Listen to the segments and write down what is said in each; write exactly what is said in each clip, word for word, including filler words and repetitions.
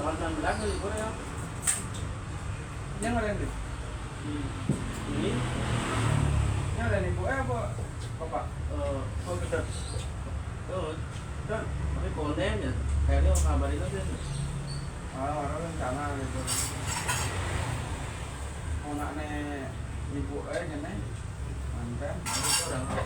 Tanggal sembilan belas libur ya. Ini yang ada ini. Hmm. Ini? Ini ada ini, Bu. Eh, apa? Bapak? Eh, oh, betul. Betul. Betul. Tapi konten ya. Kayaknya kabarin aja. Ah, orang rencana gitu. Anaknya ibu eh, ini. Mantan. Itu orang.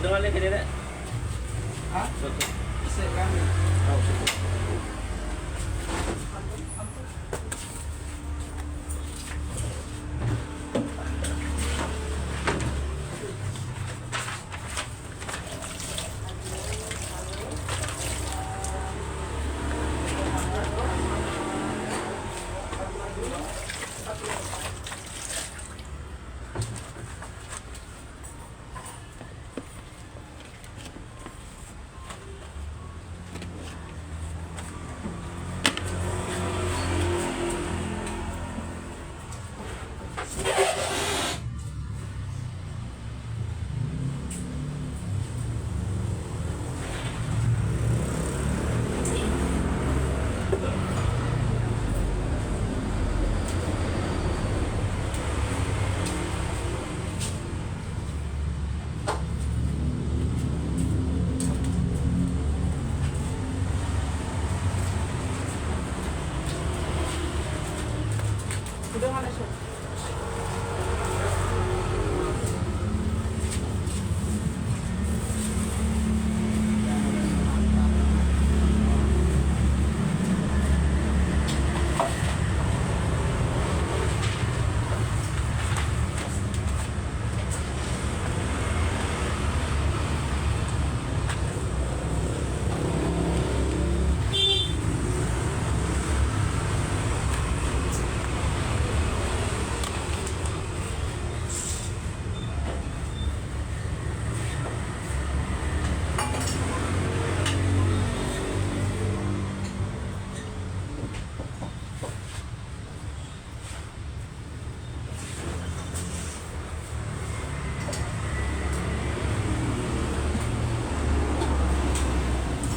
Udah balik ke dia, Dek? Hah? Soto. Bisa kami. Oh, soto. Udah mana, Syuk?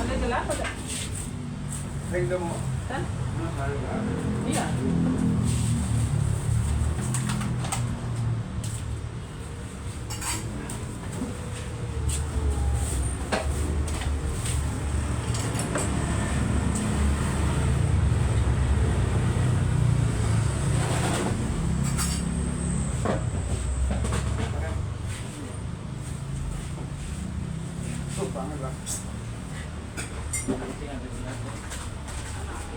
Ada gelap ada? Kan? Iya. Tuh, banget, Bang.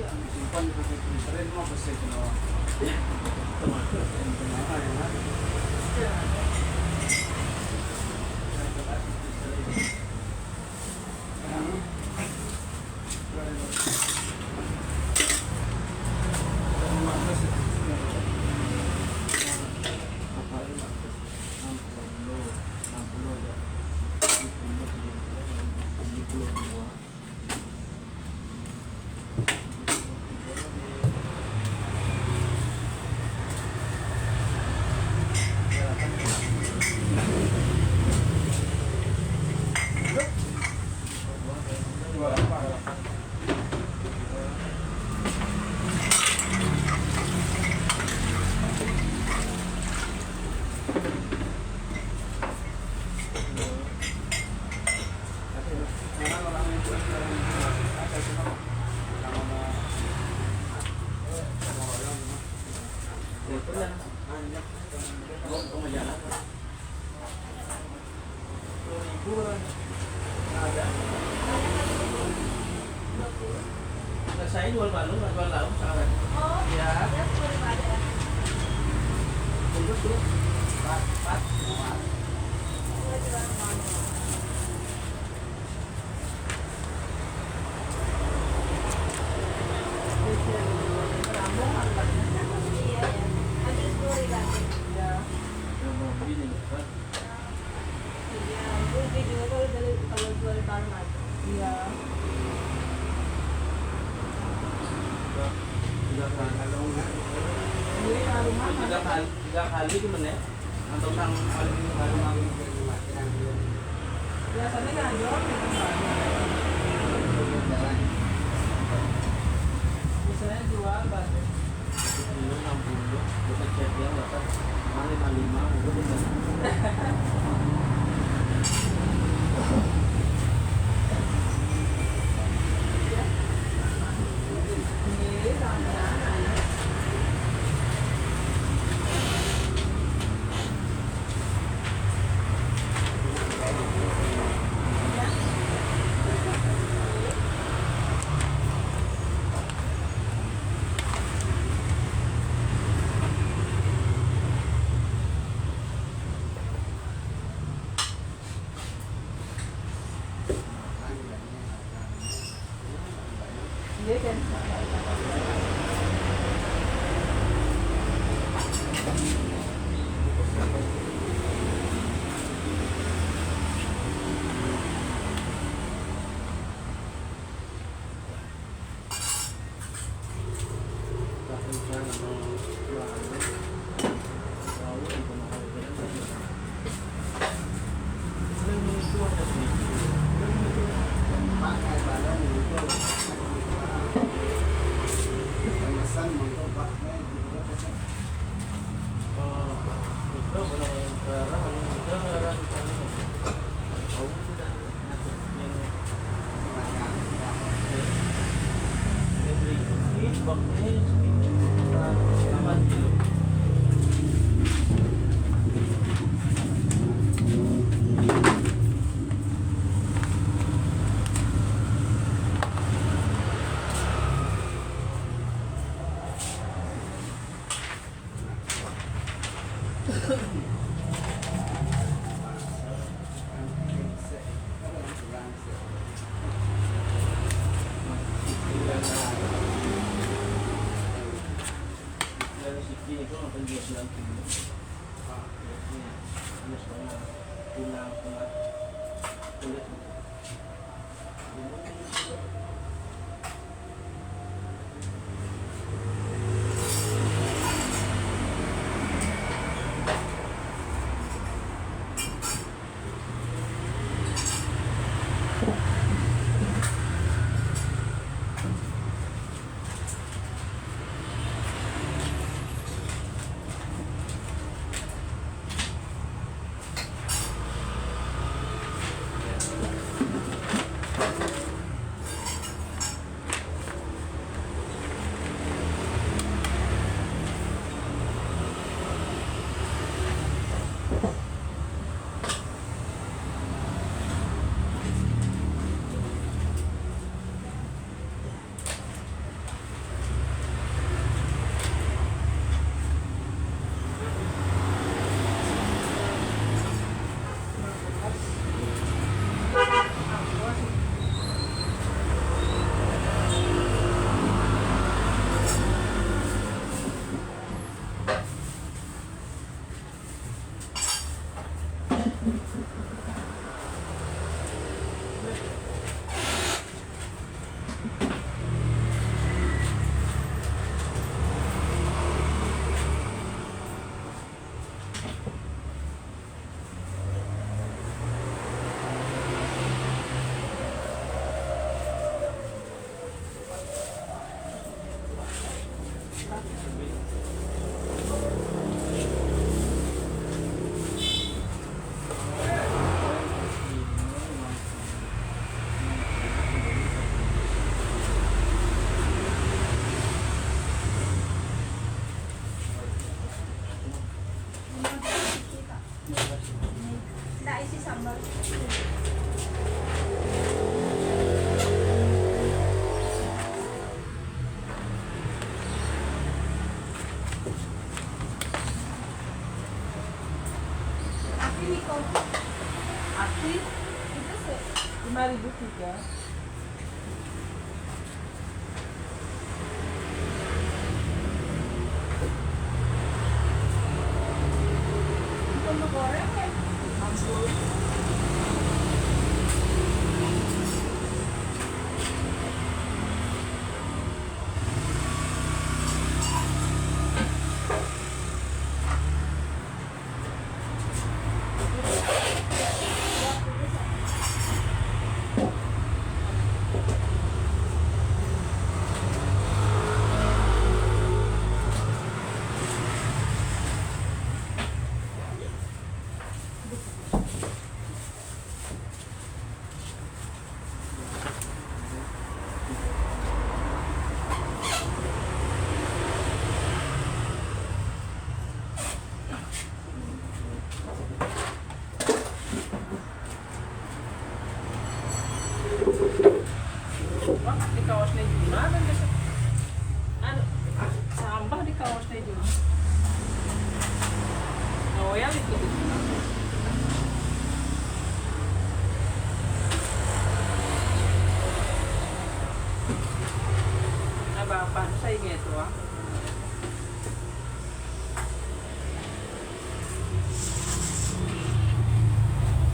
Simpan di freezer, mau besi, no. Tomato, yang mana, ya, Mas? Nah, saya jual balung, nggak jual lauk, salah. Oh, ya. Dia sepuluh ribu aja. Bungkus tuh. Empat, empat, dua. Dua jual balung. Iya, ya. Habis sepuluh ribu aja. Ya. Yang mau beli nih, kan? Iya, itu dia juga kalau jual, kalau jual di Palembang. Iya. Tiga kali. Iya, rumah. Tiga kali, tiga kali gimana ya? Atau sang paling baru mau? Biasanya kan jual gitu, Pak. Misalnya jual, Pak. Kilo enam puluh, bukan cek yang dapat. Mana lima lima, bukan. Lima ribu tiga. Wah, di kaosnya gimana gitu? Anu, sampah di kaosnya juga. Oh ya, gitu. Kayak gitu, ah.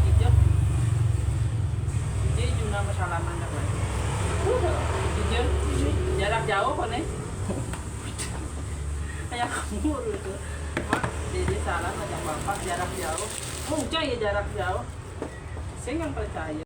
Ijek. Ijek juga salaman dah, Pak. Ijek. Jarak jauh, kok, nih. Kayak kamu gitu. Mak, jadi salam sama bapak jarak jauh. Oh, ya jarak jauh. Saya nggak percaya.